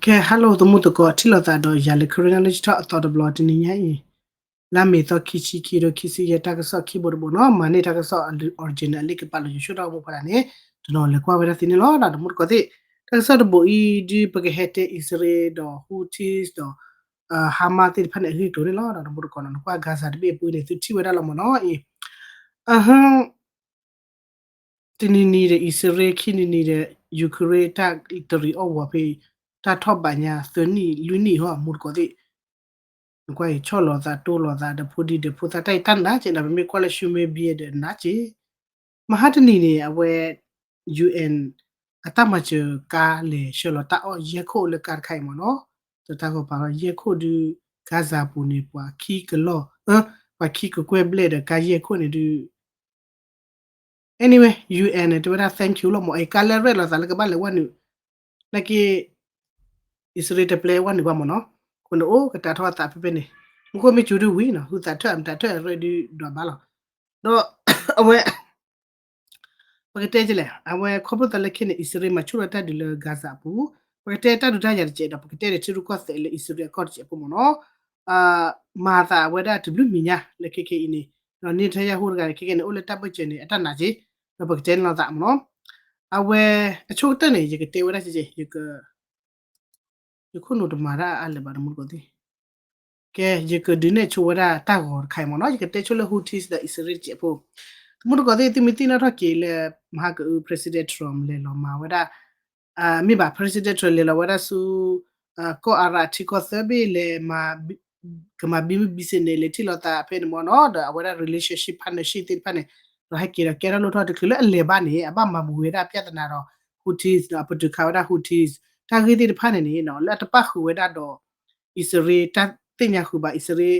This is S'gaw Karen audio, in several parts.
ကဲ hello သမူသကိး ထံၣ်လိာ်သးဒီးယၤလၢ Karen Knowledge Talk အသီတဘျီ တနံၤညါအံၤ လါမ့ၤသီခံဆံခံ ဒီးခံဆံယဲၢ် တၢ်ကစီၣ်ခံဘိတဘိနီၤ. မၤန့ၢ်တၢ်ကစီၣ်အ original အလံာ်ကပာ်လီၤယိၤဆိၣ်တၢ်အိၣ်မူဖီလာ်န့ၣ် တနီၤလဲၤကွၢ်ဝဲဒၣ်သ့န့ၣ်လီၤ. ဒီးသမူသကိးသ့ၣ် တၢ်ကစီၣ်တဘိအံၤ ဒ်ပကဟဲတဲ အံၣ်စရ့လးဒီး Houthis ဒီး Hamas သ့ၣ်တဖၣ်န့ၣ် အဂ့ၢ်အကျိၤန့ၣ်လီၤ. ဒီးသမူသကိးနီၤ နကွၢ် Gaza တဘ့ၣ်အပူၤန့ၣ် သုထံၣ်ဝဲဒၣ်လီၤမ့ၢ်နီၤအံၤ အဟ တနံၤနံၤဒီး အံၣ်စရ့လး ခံနံၤနံၤဒီး Ukraine တၢ်တရံးအီၣ်ဝီၤဖဲ တၢ်ထီၣ်ဘးညါ သၢနံၣ်လွံၢ်နံၣ်ဟီ မူတကိးသ့ၣ် နကွၢ်အံၤ ဆီၣ်လီၤသးတိၢ်လီၤသးဒီး ဖိဒံဒီးဖိသၣ်တၢ်အံၤတၢ်နးကဲးဒီး ပမ့ၢ်ကွၢ်လၢ social media ဒီးနးကဲး မဟါတနံၤန့ၣ် အဝဲ UN အတၢ်မၤစၢၤကါလဲၤဆှၢလီၤတၢ်အီၣ်ယဲၢ်ခိၣ်လၢကါတခါအံၤမ့ၢ်နီၤ တတၢ်ဂီၤပာ်လီၤယဲၢ်ခိၣ်ဒုး Gaza ပူၤန့ၣ် ပှၤခံကလီၢ် ပှၤခံကကွဲၢ်ဘျဲၣ်ဒီးကါယဲၢ်ခိၣ်န့ၣ်ဒုး anyway UN န့ၣ် တဲဝဲဒၣ် thank you လီၤမ့ၢ် အကါလၢရဲၣ်လီၤသးလၢကဘၣ်လဲၤဝဲနုာ် နာ်က့ အံၣ်စရ့လးတပျဲဝဲနုာ်ဘၣ်မ့ၢ်နီၤ အဃိန့ၣ်အိၣ်ကတၢ်ထီၣ်သးဖဲဖဲန့ၣ် မူခိၣ်မ့ၢ်စူၤဒုးဝံၤနီၤ ဟုသးထၢၣ်မတၤထၢၣ်ရဲၣ်ဒုးဒွးဘၣ်လီၤ ဒီး အဝဲ ပကတဲကလဲၣ် အဝဲခီဖျိသးလၢခဲန့ၣ် အံၣ်စရ့လးမၤဆူၣ်လီၤတၢ်ဒုးလၢ Gaza အပူၤ ပကတဲတၢ်ဒုးတၢ်ယၤတစဲးဒီး ပကတဲဒီးထံရူၢ်ကီၢ်သဲးလၢအံၣ်စရ့လးအကီၢ်တစဲးဖိမ့ၢ်နီၤ မၤသးဝဲဒၣ်တဘျုးမံၤညါလၢခဲခဲအံၤန့ၣ် ဒီး Netanyahu တဂၤန့ၣ် ခဲခဲန့ၣ် အိၣ်လၢတၢ်ဘၢၣ်စၢၤန့ၣ် အတၢ်နးက့ ဒီးပကတဲန့ၣ်လီၤသးမ့ၢ်နီၤ အဝဲ အဆိကတၢၢ်န့ၣ် ယကတဲဝဲဒၣ်ကဲ ယက ယခိၣ်နူာ်တမၤတၢ်အါလၢၤဘၣ် တမူတကိးသ့ၣ် ကဲ ယကဒုးနဲၣ်ဆိဝဲဒၣ်တၢ်ဂီၤတခါအံၤမ့ၢ်နီၤ ယကတဲဆိလၢ Houthis ဒီးအံၣ်စရ့လးတစဲးဖိ တမူတကိးသ့ၣ် သုမ့ၢ်သ့ၣ်နီၣ်ထီၣ်က့ၤလၢ မဟါကအု President Trump လဲၤလီၤမၤဝဲဒၣ် မ့ၢ်ဘၣ် President Trump လဲၤလီၤဝဲဒၣ်ဆူ ကီၢ်အရးထံကီၢ်သၢဘ့ၣ်လဲၤမၤ ကမၤဘံမုၢ်ဘံစ့န့ၣ် လဲၤထံၣ်လိာ်သးဖဲန့ၣ်မ့ၢ်နီၤ ဒီးအဝဲဒၣ် relationship partnership သ့ၣ်တဖၣ်န့ၣ် ဒီးဟဲက့ၤဒီးကဲထီၣ်လိၣ်ထီၣ်တချုးလၢအလဲၤဘၣ်န့ၣ် အဘၣ်မၤဘူးဝဲဒၣ်ပြဿနာဒီး Houthis ဒီးအပတုာ်ခးဝဲဒၣ် Houthis တၢ်ဂ့ၢ်သ့ၣ်တဖၣ်န့ၣ်န့ၣ် လၢအတပၣ်ဃုာ်ဝဲဒၣ်ဒီး အံၣ်စရ့လး တၢ်သ့ၣ်ညါဃုာ်ဘၣ်အံၣ်စရ့လး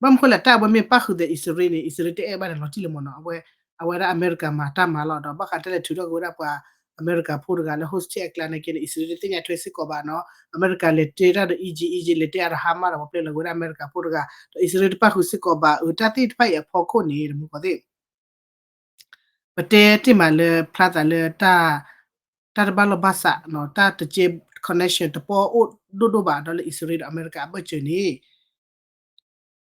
ဘၣ်မနုၤဃိလဲၣ် တၢ်အဝဲမ့ၢ်ပၣ်ဃုာ်ဒီးအံၣ်စရ့လးန့ၣ် အံၣ်စရ့လးတအဲၣ်ဘၣ်န့ၣ်လီၤတံၢ်လၢၤမ့ၢ်နီၤ အဝဲ အဝဲဒၣ်အမဲရကၤမၤတၢ်မၤလီၤ ဒီးဘၣ်ဃးတၢ်လဲၤထုးထီၣ်က့ၤဝဲဒၣ်ပှၤအမဲရကၤဖိတဂၤလၢ hostage အကျါန့ၣ်က့န့ၣ် အံၣ်စရ့လးတသ့ၣ်ညါထွဲစ့ၢ်ကီးဘၣ်နီၤ အမဲရကၤလဲၤတဲတၢ်ဒီး Egypt Egypt လဲၤတဲအါဒီး Hamas ဒီးပှၤပျဲလီၤက့ၤဝဲဒၣ်အမဲရကၤဖိတဂၤ ဒီးအံၣ်စရ့လးတပၣ်ဃုာ်စ့ၢ်ကီးဘၣ် အတၢ်သ့ၣ်တဖၣ်အံၤအဖီခိၣ်န့ၣ် တမူတကိးသ့ၣ် ပတဲတ့ၢ်မးလၢဖျါသးလၢ တၢ်တဘၣ်လိာ်ဘၣ်စး တၢ်တကဲ connection တပီၢ်အိၣ်ဒိၣ်ဒိၣ်ဘၣ် ဒီးလၢအံၣ်စရ့လးဒီးအမဲရကၤအဘၢၣ်စၢၤန့ၣ်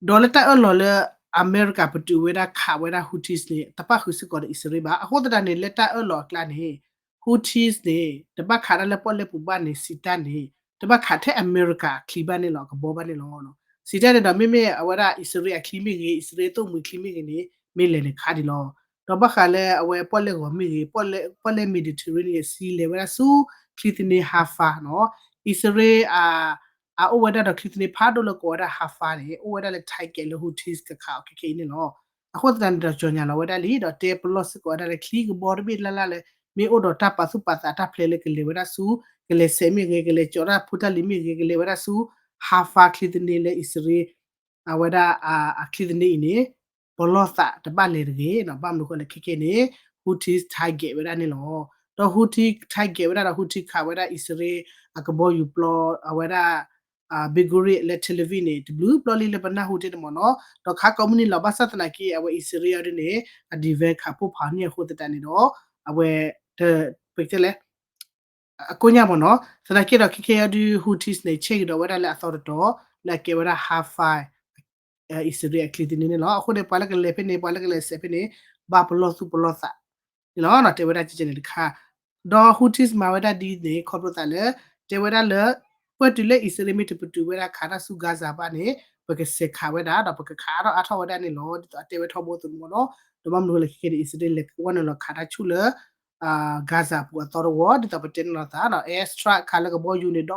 ဒီးလၢတၢ်အၢၣ်လီၤလၢ အမဲရကၤပတုာ်ဝဲဒၣ်ခးဝဲဒၣ် Houthis န့ၣ် တပၣ်ဃုာ်စ့ၢ်ကီးဒီးအံၣ်စရ့လးဘၣ် အဃိသတးန့ၣ် လၢတၢ်အၢၣ်လီၤအကျါန့ၣ် Houthis န့ၣ် တဘၣ်ခးတၢ်လၢပီၣ်လဲၣ်ပူၤဘၣ်န့ၣ် စံးတၢ်န့ၣ် တဘၣ်ခးထဲအမဲရကၤအချံဘၣ်န့ၣ်လီၤ အကဘီဘၣ်န့ၣ်လီၤ စံးတၢ်န့ၣ်ဒီး မ့မ့ၢ်အဝဲဒၣ်အံၣ်စရ့လးအချံမ့ၢ်ဂ့ၤ အံၣ်စရ့လးသိၣ်မှံၤချံမ့ၢ်ဂ့ၤန့ၣ် မ့ၢ်လဲၤန့ၣ်ခးဒံးလီၤ ဒီးဘၣ်ဃးလၢအဝဲပီၣ်လဲၣ်ဂီၤမ့ၢ်ဂ့ၤ ပီၣ်လဲၣ် Mediterranean စံလဲၤဝဲဒၣ်ဆူ ချံသန့ Rafah နီၤ အံၣ်စရ့လး အအိၣ်ဝဲဒၣ်ဒီးချံသန့ဖးဒိၣ်လၢကိးဝဲဒၣ် Rafah န့ၣ် အိၣ်ဝဲဒၣ်လၢ target လၢ Houthis ကခးအီၤခဲခဲအံၤန့ၣ်လီၤ အဃိသတးန့ၣ်ဒီး ကြေညာ လီၤဝဲဒၣ်လံ ဒီးတဲပလီၢ်စ့ၢ်ကီးဝဲဒၣ်လၢချံကဘီတဘ့ၣ်လၢ်လၢ်လၢ မ့ၢ်အိၣ်ဒီးတၢ်ပာ်သူၣ်ပာ်သးတၢ်ဖျဲးလၢကလဲၤဝဲဒၣ်ဆူ ကလဲၤဆဲးမ့ၢ်ဂ့ၤ ကလဲၤကၠီးတၢ်ဖိတၢ်လံၤမ့ၢ်ဂ့ၤ ကလဲၤဝဲဒၣ်ဆူ Rafah ချံသန့လၢအံၣ်စရ့လး အဝဲဒၣ် အချံသန့အံၤန့ၣ် ပလီၢ်သးတဘၣ်လဲၤတဂ့ၤနီၤ ဘၣ်မနုၤဃိလဲၣ်ခဲခဲန့ၣ် Houthis target ဝဲဒၣ်န့ၣ်လီၤ ဒီး Houthis target ဝဲဒၣ်ဒီး Houthis ခးဝဲဒၣ်အံၣ်စရ့လး အကဘီယူၤပျီ အဝဲဒၣ် Ben Gurion လၢ Tel Aviv န့ၣ် တဘျုးပျီလံလၢပနၢ်ဟူတ့ၢ်န့ၣ်မ့ၢ်နီၤ ဒီးခးကိးမုၢ်နံၤလီၤ ဘၣ်ဆၣ်သနာ်က့ အဝဲအံၣ်စရ့လးအီၤဒ်န့ၣ် အ defend ခးဖှိၣ်ဖးန့ၢ်အဃိသတးန့ၣ်ဒီး အဝဲ ပကတဲလဲၣ် အကိညၢ်မ့ၢ်နီၤ သနာ်က့ဒီးခဲခဲအံၤဒုး Houthis န့ၣ် ဆဲးကဒီးဝဲဒၣ်လၢအသီတတီၤ လၢအကဲဝဲဒၣ် Rafah အံၣ်စရ့လးအချံသန့န့ၣ်လီၤ. အဃိန့ၣ် ပှၤလၢကလဲၤဖဲန့ၣ် ပှၤလၢကလဲၤဆဲးဖဲန့ၣ် ဘၣ်ပလီၢ်သူၣ်ပလီၢ်သးန့ၣ်လီၤ. တဲဝဲဒၣ်ကဲန့ၣ်တခါ ဒီး Houthis မၤဝဲဒၣ်ဒ်န့ၣ် ခီဖျိသးလၢ တဲဝဲဒၣ်လၢ ပှဲၤတုၤလၢအံၣ်စရ့လးမ့ၢ်တပတုာ်ဝဲဒၣ်ခးတၢ်ဆူ Gaza ဘၣ်န့ၣ် ပကဆဲးခးဝဲဒၣ် ဒီးပကခးအါထီၣ်အါထီၣ်ဝဲဒၣ်န့ၣ်လီၤ. ဒ်သိးအတဲဝဲထီဘိသိးန့ၣ်မ့ၢ်နီၤ. ဒီးဘၣ်မနုၤဃိလဲၣ်ခဲခဲန့ၣ် အံၣ်စရ့လးလဲၤဝဲနုာ်လီၤခးတၢ်ဆူၣ်လၢ Gaza ပူၤအသီတဝီ ဒ်သိးပတဲန့ၣ်လီၤသးဒီး airstrike ခးလၢကဘီယူၤန့ၣ် ဒီ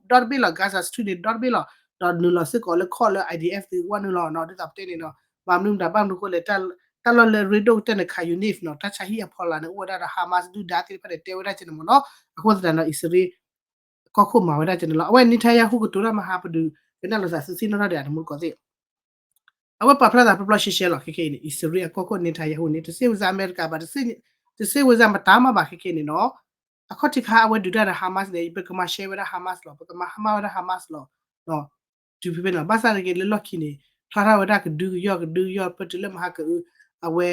တဘ့ၣ်လီၤ Gaza Strip န့ၣ် ဒီတဘ့ၣ်လီၤ. ဒီးနုာ်လီၤစ့ၢ်ကီးလၢခီၣ်လၢ I D F သုးဝဲနုာ်လီၤနီၤ. ဒ်သိးပတဲန့ၣ်နီၤ ဘၣ်မနုၤမတၤ ဘၣ်မနုၤဃိလဲၣ် တၢ်လီၢ်လၢရ့ဒိၣ်ကတၢၢ်န့ၣ် Khan Younis နီၤ တၢ်ဆါဟံၣ်အဖီလာ်န့ၣ် အိၣ်ဝဲဒၣ်ဒီး Hamas ဒုၣ်ဒါသ့ၣ်တဖၣ်န့ၣ် တဲဝဲဒၣ်ကဲန့ၣ်မ့ၢ်နီၤ. အဃိသတးဒီး အံၣ်စရ့လး ကီၢ်ခိၣ်မၤဝဲဒၣ်ကဲန့ၣ်လီၤ. အဝဲ Netanyahu ကတိၤတၢ်မဟါပဒုး ကနၣ်လိာ်သးသုသ့ၣ်နီၣ်ထီၣ်ဒီး တမူတကိးသ့ၣ် အဝဲပာ်ဖျါသးပျီပျီရှဲရှဲလီၤ. ခဲခဲအံၤန့ၣ် အံၣ်စရ့လးအကီၢ်ခိၣ် Netanyahu န့ၣ် တစ့ဝံၤစ့ၢ်အမဲရကၤဘၣ် တစ့ဝံၤစ့ၢ်မတၤမးဘၣ် ခဲခဲအံၤန့ၣ်နီၤ. အခီၣ်ထံးခါအဝဲဒုးတၢ်ဒီး Hamas န့ၣ် ပကမၤရှဲဝဲဒၣ် Hamas လီၤ ပကမၤဟါမၣ်ဝဲဒၣ် Hamas လီၤ. တုၤဖဲဖဲန့ၣ် ဘၣ်ဆၣ်တက့ၢ်လၢလီၢ်ခံန့ၣ် ဖျါထီၣ်ဝဲဒၣ်ကဒုကယီၢ်ကဒုကယီၢ် ပတုၤလၢမဟါကအု အဝဲ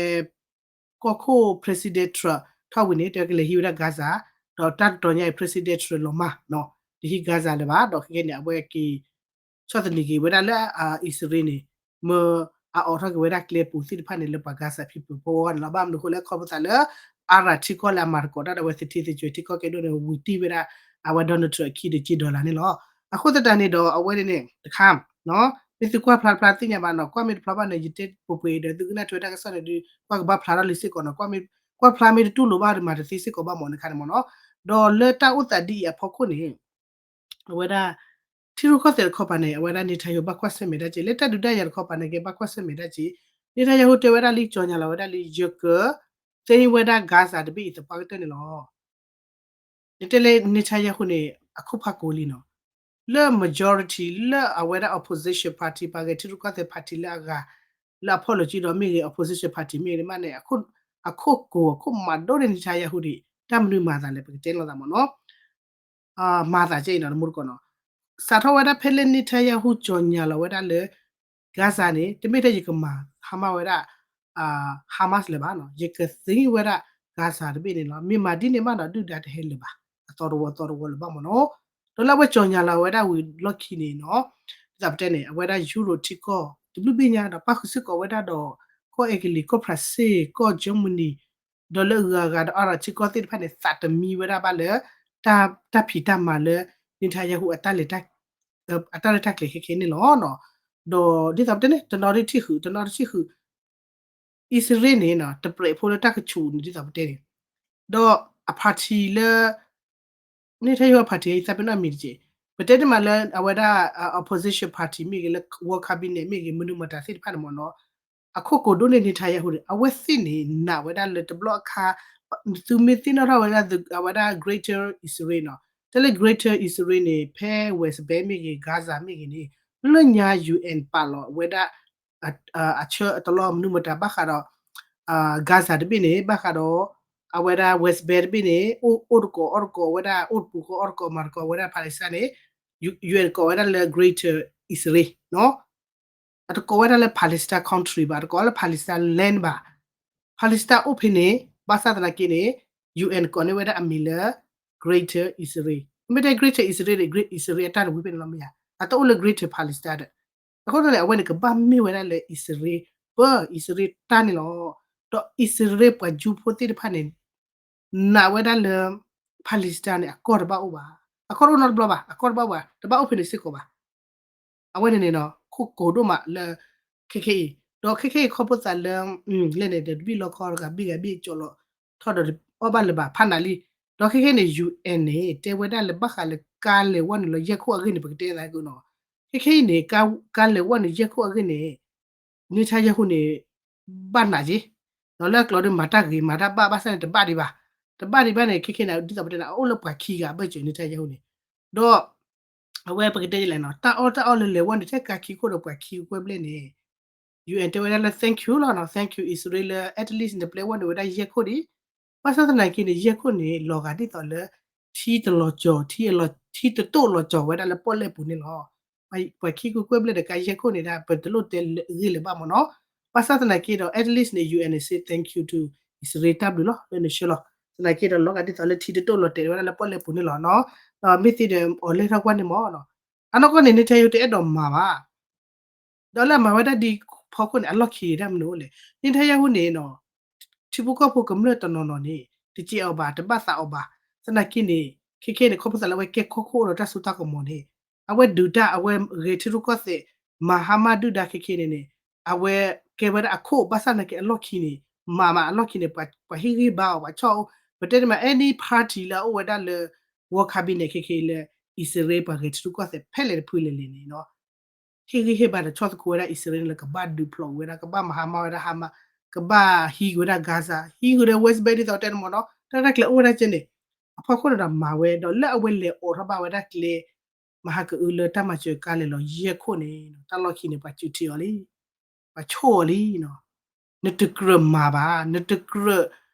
ကီၢ်ခိၣ် President Trump ထီၣ်ဝံၤန့ၣ် တဲဝဲကလဲၤဟံးဝဲဒၣ် Gaza ဒီးတၢ်တတီၤညါအံၤ President Trump လီၤမၢ်နီၤ. တဟံး Gaza လၢၤဘၣ် ဒီးခဲကနံၣ်န့ၣ် အဝဲက့ၤ ဆီၣ်သနံးက့ၤဝဲဒၣ်လၢ အံၣ်စရ့လးန့ၣ် မ့ၢ်အအိးထီၣ်က့ၤဝဲဒၣ်ကျဲပူၤသ့ၣ်တဖၣ်န့ၣ် လၢပှၤ Gaza People ဖိအဂီၢ်န့ၣ်လီၤ. ဘၣ်မနုၤအဃိလဲၣ် ခီဖျိသးလၢ အါရၣ်ထံကီၢ်လၢအမၤသကိးတၢ်ဒီးအဝဲသထ့သကွဲၤထံကီၢ်ကဲဒိၣ်န့ၣ် ဝံၤတံၢ်ဝဲဒၣ် အဝဲ Donald Trump အခံဒီးက့ dollar န့ၣ်လီၤ. အဃိသတးန့ၣ်ဒီးအဝဲန့ၣ်န့ၣ် တခါ မ့ၢ်သုကွၢ်ဖျါတဖျါသ့ၣ်ညါဘၣ်နီၤ ကွၢ်မ့ၢ်တဖျါဘၣ်န့ၣ် ယတဲပှဲၤပှဲၤဒီး သုကနၣ်ထွဲတၢ်ကစီၣ်န့ၣ်ဒီး ကွၢ်ကဘၣ်ဖျါထီၣ်လံစ့ၢ်ကီးနီၤ ကွၢ်ဖျါမ့ၢ်တတူၢ်လိာ်ဘၣ်ဒီးမၤတသ့စ့ၢ်ကီးဘၣ်မ့ၢ်န့ၣ်ခါန့ၣ်မ့ၢ်နီၤ. ဒီးလၢတၢ်အိၣ်သးဒ်အံၤအဖီခိၣ်န့ၣ် အဝဲဒၣ် ထံရူၢ်ကီၢ်သဲးတခီပၤန့ၣ် အဝဲဒၣ် Netanyahu ဘၣ်ကွၢ်ဆၢၣ်မဲာ်ဒၣ်က့ၤ လၢတၢ်ဒုးတၢ်ယၤတခီပၤန့ၣ် ကဲဘၣ်ကွၢ်ဆၢၣ်မဲာ်ဒၣ်က့ၤ Netanyahu တဲဝဲဒၣ်လံ ကၠီၤညါလီၤဝဲဒၣ်လံ ယကသ့ဝဲဒၣ် Gaza တဘ့ၣ်အံၤသပှၢ်ကတၢၢ်န့ၣ်လီၤ. နတဲလၢ Netanyahu န့ၣ် အခိၣ်ဖးကိးလံနီၤ လၢ majority လၢအဝဲဒၣ် opposition party ပှၤဂဲၤထံရူၢ်ကီၢ်သဲး party လၢအဂၤ လၢအဖီၣ်လိာ်က့ဒီးမ့ၢ်ဂ့ၤ opposition party မ့ၢ်ဂ့ၤန့ၣ်မးန့ၣ် အခိၣ်ကိးအခိၣ်မးဒိၣ်န့ၢ် Netanyahu ဒံး တၢ်မနုၤမၤသးလဲၣ် ပကတဲလိာ်သးမ့ၢ်နီၤ မၤသးကဲအံၤနီၤ တမူတကိးနီၤ စးထီၣ်ဝဲဒၣ်ဖဲလၢ Netanyahu ကၠီၤညါလီၤဝဲဒၣ်လၢ Gaza န့ၣ် တမ့ၢ်ထဲယကမၤ Hamas ဝဲဒၣ် Hamas လၢၤဘၣ်နီၤ ယကသ့ဝဲဒၣ် Gaza တဘ့ၣ်န့ၣ်လီၤ မ့ၢ်မၤဒ်န့ၣ်မးနီၤ ဒုၣ်ဒါတဟဲလၢၤဘၣ် အသီတဝီသီတဝီလၢၤဘၣ်မ့ၢ်နီၤ ဒီးလၢအဝဲကၠီၤညါလီၤဝဲဒၣ်ဝံၤလီၢ်ခံန့ၣ်နီၤ ဒ်သိးပတဲန့ၣ် အဝဲဒၣ် Europe ထံကီၢ် တဘျုးဘ့ၣ်ညါဒီး ပၣ်ဃုာ်စ့ၢ်ကီးဝဲဒၣ်ဒီး ကီၢ်အဲကလံး ကီၢ်ဖရၣ်စ့ၣ် ကီၢ် Germany ဒီးလၢအဂၤဂၤဒီးအါရၣ်ထံကီၢ်သ့ၣ်တဖၣ်န့ၣ် သးတမံဝဲဒၣ်ဘၣ်လၢ တၢ်ဖံးတၢ်မၤလၢ Netanyahu အတၢ်လဲၤတၢ်ကျဲၤခဲခဲန့ၣ်လီၤ. ဒီးဒ်သိးပတဲန့ၣ် တနီၤဒ်ထံၣ်ဃုာ် တနီၤတထံၣ်ဃုာ် အံၣ်စရ့လးန့ၣ် တပြဲးဖိလၢတၢ်ကဆူးန့ၣ် ဒ်သိးပတဲန့ၣ် ဒီးအ party လၢ Netanyahu party အံၤသးပ့ၤနီၣ်မံၤတက့ၢ် ပတဲတမံၤလၢအဝဲဒၣ် opposition party မ့ၢ်ဂ့ၤ လၢ World Cabinet မ့ၢ်ဂ့ၤ မနုၤမတၤသ့ၣ်တဖၣ်န့ၣ်မ့ၢ်နီၤ အခိၣ်ကိးဒိၣ်န့ၢ် Netanyahu န့ၣ် အဝဲသ့ၣ်န့ၣ် နာ်ဝဲဒၣ်လၢတဘျီအခါ သုမ့ၢ်သ့ၣ်နီၣ်ထီၣ်ဝဲဒၣ် အဝဲဒၣ် Greater Israel နီၤ တဲလၢ Greater Israel န့ၣ် ဖဲ West Bank မ့ၢ်ဂ့ၤ Gaza မ့ၢ်ဂ့ၤန့ၣ် လၢညါ UN ပာ်လီၤဝဲဒၣ် အဆၢအတလီၢ်မနုၤမတၤဘၣ်ဃးဒီး Gaza တဘ့ၣ်န့ၣ် ဘၣ်ဃးဒီး အဝဲဒၣ် West Bank တဘ့ၣ်န့ၣ် အိၣ်တကိးအီၣ်တကိးဝဲဒၣ် အိၣ်တပူၤဃီအီၣ်တကိးမၤတကိးဝဲဒၣ် Palestine န့ၣ် UN ကိးဝဲဒၣ်လၢ Greater Israel နီၤ အတကိးဝဲဒၣ်လၢ Palestine country ဘၣ် တကိးလၢ Palestine land ဘၣ် Palestine အိၣ်ဖဲန့ၣ် ဘၣ်ဆၣ်သနာ်က့န့ၣ် UN ကိးန့ၢ်ဝဲဒၣ်အမံၤလၢ Greater Israel မ့ၢ်တဲ Greater Israel ဒီး Greater Israel အတၢ်တဝံၤဖဲန့ၣ်လီၤမ့ၢ်ဧါ အတအိၣ်လၢ Greater Palestine ဒီး အဃိသတးန့ၣ် အဝဲန့ၣ်ကဘၣ်မ့ၢ်ဝဲဒၣ်လၢအံၣ်စရ့လး ပၢ အံၣ်စရ့လးတၢ်န့ၣ်လီၤ. ဒီးအံၣ်စရ့လးပှၤ Jew ဖိသ့ၣ်တဖၣ်န့ၣ် နာ်ဝဲဒၣ်လၢ Palestine န့ၣ် အကီၢ်တဘၣ်အိၣ်ဘၣ်. အကီၢ်တအိၣ်နီတဘျီဘၣ်, အကီၢ်တဘၣ်အိၣ်ဘၣ်, တဘၣ်အိၣ်ဖဲန့ၣ်စ့ၢ်ကီးဘၣ်. အဝဲန့ၣ်န့ၣ် ခိၣ်ကိးဒိၣ်မးလၢ ခဲခဲအံၤ, ဒီးခဲခဲအံၤခီဖျိသးလၢ လဲၣ်န့ၣ် တဘ့ၣ်လီခီတဂၤဘ့ၣ်ဂၤဘ့ၣ်ကၠီလီၤ ထီၣ်ဒီးအီၣ်ဘၣ်လၢၤဘၣ် ဖးနးလံ. ဒီးခဲခဲန့ၣ် UN န့ၣ် တဲဝဲဒၣ်လၢဘၣ်ဃးလၢကါလဲၤဝီန့ၣ်လီၤ ယဲၢ်ခိၣ်အဂ့ၢ်န့ၣ် ပကတဲသးက့နီၤ. ခဲခဲအံၤန့ၣ် ကါလဲၤဝီန့ၣ် ယဲၢ်ခိၣ်အဂ့ၢ်န့ၣ် Netanyahu န့ၣ် ဘၣ်နးက့, ဒီးလၢအကျိၤဒီးမၤတၢ်ဂ့ၤမၤတၢ်ဘၣ်ဘၣ်ဆၣ်န့ၣ် တဘၣ်ဒံးဘၣ်, တဘၣ်ဒံးဘၣ်န့ၣ် ခဲခဲန့ၣ် ဒ်သိးပတဲန့ၣ် အအိၣ်လၢပှၤခံဂၤအဘၢၣ်စၢၤ Netanyahu န့ၣ်, ဒီး အဝဲပကတဲလဲၣ်နီၤ တၢ်အီၣ်တၢ်အီလၢလဲၤဝီန့ၣ် ထဲကါခံခိၣ်ဒီးပှၤခံကွဲဘျဲၣ်န့ၣ် UN တဲဝဲဒၣ်လၢ thank you လီၤနီၤ, thank you အံၣ်စရ့လးလၢ at least နပျဲဝီန့ၣ်ဝဲဒၣ်ယဲၢ်ခိၣ်ဒံး. ဘၣ်ဆၣ်သနာ်က့န့ၣ် ယဲၢ်ခိၣ်န့ၣ် လီၤဂာ်ဒ်သိးလၢ ထံတလီၤကၠီၤ, ထံတတိၢ်လီၤကၠီၤဝဲဒၣ်လၢပီၣ်လဲၣ်ပူၤန့ၣ်လီၤ. ပှၤခံကွဲကွဲဘျဲၣ်ဒီးကါယဲၢ်ခိၣ်န့ၣ်ဒၣ် ပတလိၣ်တဲဂ့ၢ်လၢၤဘၣ်မ့ၢ်နီၤ. ဘၣ်ဆၣ်သနာ်က့ဒီး at least န့ၣ် UN န့ၣ် say thank you to အံၣ်စရ့လးတၢ်ဘျုးလီၤ လၢနဆှၢလီၤ. သနာ်က့ဒီးလီၤဂာ်ဒ်သိးလၢထံတတိၢ်လီၤတဲာ်ဝဲဒၣ်လၢပီၣ်လဲၣ်ပူၤန့ၣ်လီၤနီၤ. မ့ၢ်သ့ဒီးအီၤလဲၢ်ထီၣ်ကွၢ်န့ၣ်မ့ၢ်နီၤ. အနီၢ်ကီၢ်န့ၣ် Netanyahu တအဲၣ်ဒိးမၤဘၣ် ဒီးလၢအမၤဝဲဒၣ်ဒ်ဖီခိၣ်န့ၣ် အလီၢ်ခံန့ၣ်တၢ်မနုၤအိၣ်လဲၣ်. Netanyahu န့ၣ်နီၤ ထံဖိကီၢ်ဖိကမျၢၢ်တနီၤနီၤန့ၣ် တစဲးအီၤဘၣ်, တဘၣ်သးအီၤဘၣ်. သနာ်က့န့ၣ် ခဲခဲန့ၣ် ခီဖျိသးလၢအဝဲကဲခီၣ်ခိၣ်ဒီးတၢ်စိတၢ်ကမီၤန့ၣ် အဝဲဒုးတၢ် အဝဲဂဲၤထံရူၢ်ကီၢ်သဲး မၤဟါမၢ်ဒုၣ်ဒါခဲခဲန့ၣ်န့ၣ် အဝဲကဲဝဲဒၣ်အခိၣ် ဘၣ်ဆၣ်သနာ်က့အလီၢ်ခံန့ၣ် မၤမးအလီၢ်ခံန့ၣ် ပှၤဟ့ၣ်ဂံၢ်ဘါအီၤ ပှၤဆီၣ်အီၤ ပတဲတမံၤ any party လၢအအိၣ်ဝဲဒၣ်လၢ World Cabinet န့ၣ် ခဲခဲလၢ အံၣ်စရ့လးပှၤဂဲၤထံရူၢ်ကီၢ်သဲး ဖဲလဲၣ်တဖုလဲၣ်လဲၣ်န့ၣ်နီၤ ဟ့ၣ်ဂံၢ်ဟ့ၣ်ဘါဒီး ဆီၣ်သခူဝဲဒၣ်အံၣ်စရ့လးန့ၣ်လၢ ကဘၣ်ဒုးဖျိးဝဲဒၣ် ကဘၣ်မၤဟါမၢ်ဝဲဒၣ် Hamas, ကဘၣ်ဟံးက့ၤဝဲဒၣ် Gaza, ဟံးက့ၤဒီး West Bank ဒ်သိးတဲန့ၣ်မ့ၢ်နီၤ တၢ်ရဲၣ်တၢ်ကျဲၤအိၣ်ဝဲဒၣ်ကဲန့ၣ် အဖီခိၣ်န့ၣ်ဒီးမၤဝဲ ဒီးလၢအဝဲလဲၤအိးထီၣ်ဘၣ်ဝဲဒၣ်ကျဲ မၤဟးကအုလၢတၢ်မၤစၢၤကါလဲၤလီၤယဲၢ်ခိၣ်န့ၣ် တၢ်လီၢ်ခံန့ၣ် ပှၤစူးထံအီၤလံ, ပှၤဆိၣ်အီၤလံနီၤ. နတကြၢးမၤဘၣ်, နတကြၢး,